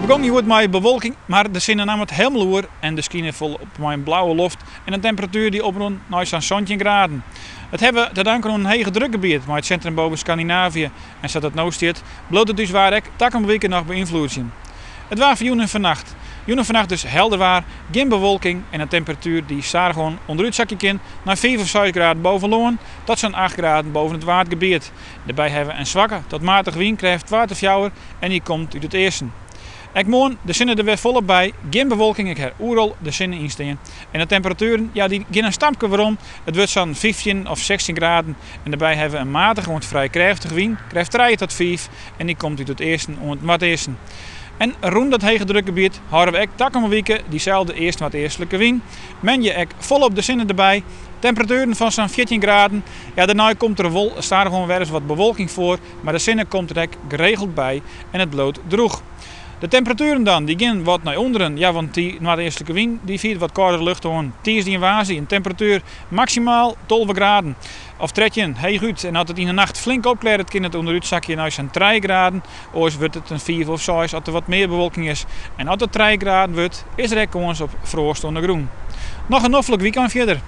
begûn hjoed mei bewolking, mar de sinne naam it helemaal oer en der skine folop mei in blauwe loft en in temperatuer dy't oprûn nei sa'n 17 graden. Dat hawwe we te danken oan in hegedrukgebiet mei it sintrum boven Skandinavië en sa't it no stiet, bliuwt it ús waar ek takom wike noch beynfloedzjen. It waar foar jûn en fannacht. Jûn en fannacht dus helder waar, gjin bewolking en in temperatuer dy't stadichoan ûnderút sakje kin nei 5 of 6 graden boven lân tot sa'n 8 graden boven it Waadgebiet. Dêrby hawwe we in swakke tot matige wynkrêft 2 tot 4 en dy komt út it easten. Ek moarn de sinne der wer folop by, gjin bewolking, ik ha oeral de sinne yn stean. En de temperatueren, ja, dy gean in stapke werom. It wurdt sa'n 15 of 16 graden en dêrby hawwe we in matige oant frij krêftige wyn, krêft 3 tot 5 en dy komt út it easten oant noardeasten. En rûn dat hegedrukgebiet hâlde we ek takomme wike dyselde east-noardeastlike wyn. Moandei ek folop de sinne derby. Temperatueren fan sa'n 14 graden. Ja, dêrnei komt der wol stadichoan wer ris wat bewolking foar, mar de sinne komt der ek geregeld by en it bliuwt drûch. De temperatueren dan, dy gean wat nei ûnderen. Ja, want dy noardeastlike wyn dy fiert wat kâldere lucht oan. Tiisdei en woansdei in temperatuer maksimaal 12 graden of 13, heechút. En as it yn de nacht flink opklearret, kin it ûnderút sakje nei sa'n 3 graden. Oars wurdt it in 5 of 6 as der wat mear bewolking is. En as it 3 graden wurdt, is der ek kâns op froast oan de grûn. Noch in noflik wykein fierder.